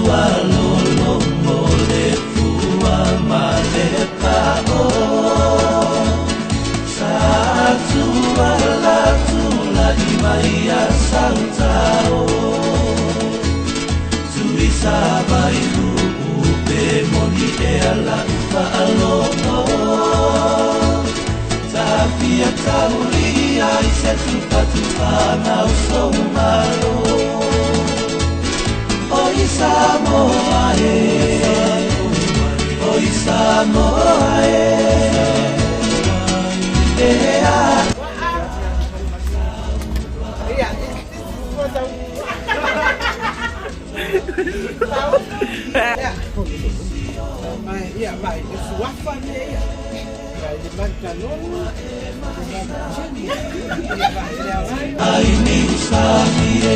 Ua lolomo le fua ma le pao Sa tua la tula i mai a sautao Tui sa vai pe moni e ala ufaalogo Tafia taulia i se tupatupaga o sou malo O i Samoa e O i Samoa e E a Ai Niusami e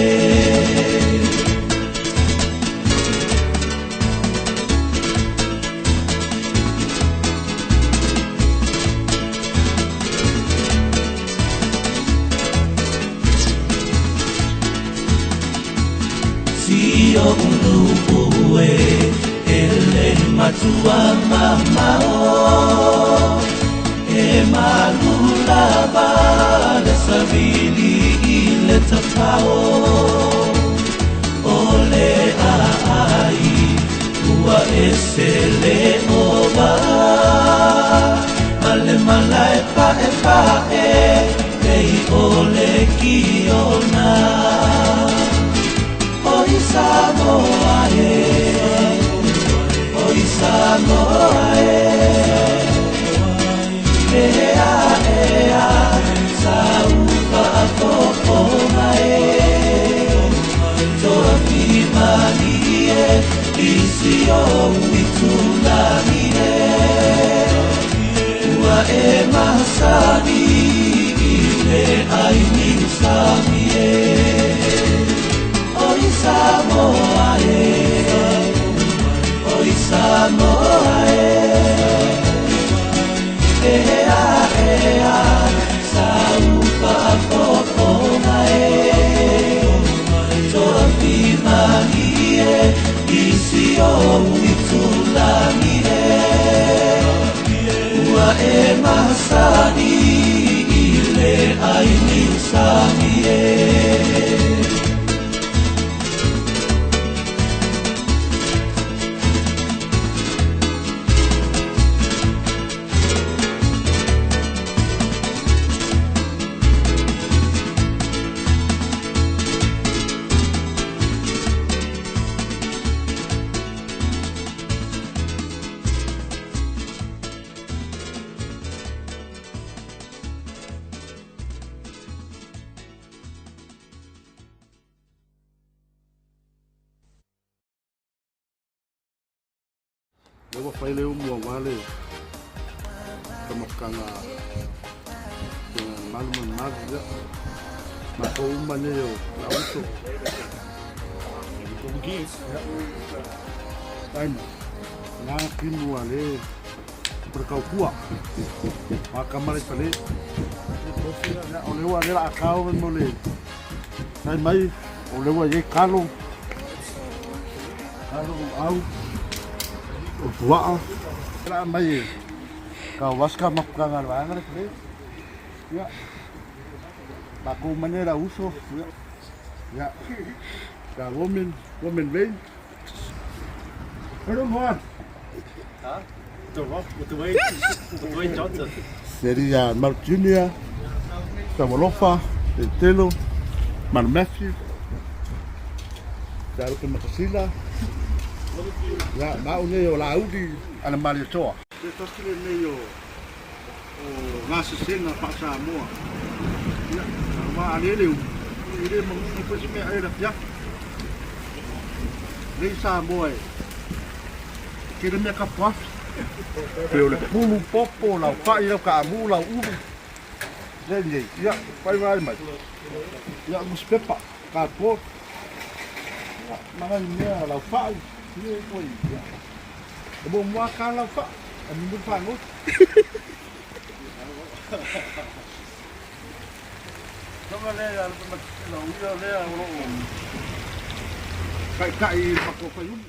Si o ulu e e le matua mamao E malu lava le savili i le tatao O le aai ua ese le ova Ma le malae pae pae pei o le kiona O i Samoa e O i Samoa e E a e a sa upa fofoga e Toa fimalie i si ou itulagi e Ua e masani i le ai Niusami e O i Samoa e O i Samoa e E a e a sa upa fofoga e Toa fimalie i si ou itulagi e Ua e masani i le ai Niusami e Le ua fai le umu aua le taumafataga malu ma le malu ia. Matou uma nei o lau uso. Ia. Ai ma. Na kimu a le o le kaupua. Ma kamale pale. Ia, o le ua le la akao mo le tai mai o le ua ye kalo. Kalo au. O puaa. La mai e ka waska mapukanga le vaega le pale. Ia. Makou mane la uso. Ia. Ia. Ka women, women vein. Hello, Moan. The Rock with Dwayne, with Dwayne Johnson. Seri ia Mark Junior, Taualofa, Tetelo, Manu Matthew, Te Arope Matasila, ia, ma au nei o Laauli ana Malietoa. Se tasi lenei o o gasesega faa-Samoa, ia, aua a le le ulu, e le manino foi se mea e afiafi. Nei Samoa e tele mea kapuafi. Pe o le pulu, popo, lau fa'i, lau kaamu, lau ulu. Le nei, ia, fai vai mai. Ia, newspaper, cardboard. Ia, ma nai mea lau fa'i, ia, ia, ia. E mo mua ka lau fa'i, a mumu fagota. Tonga lea ia le matasila o ia lea o loo taitai i le matou faiuli.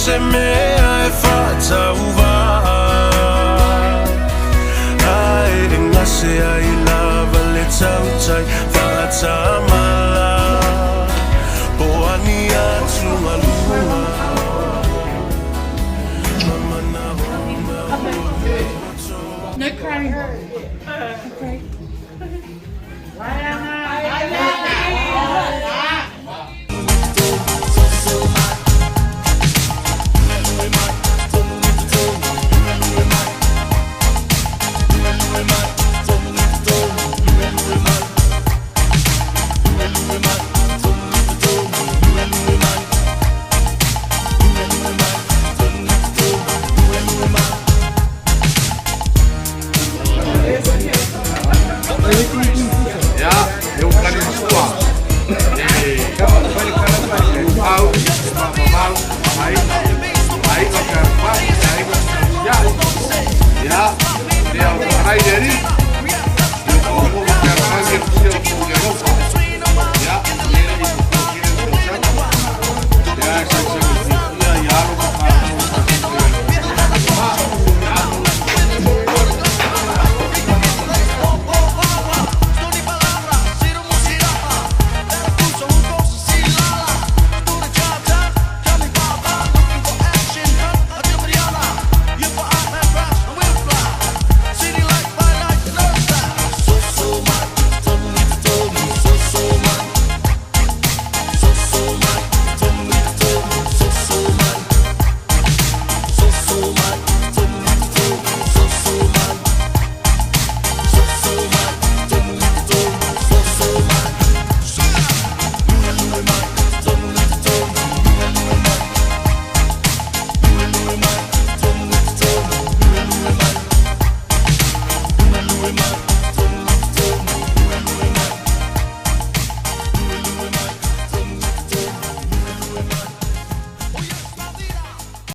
se mea e faatauvaa Ae e gase ai lava le tautai faatamala Po o a ni atugaluga Ma manaoga No crying. No crying.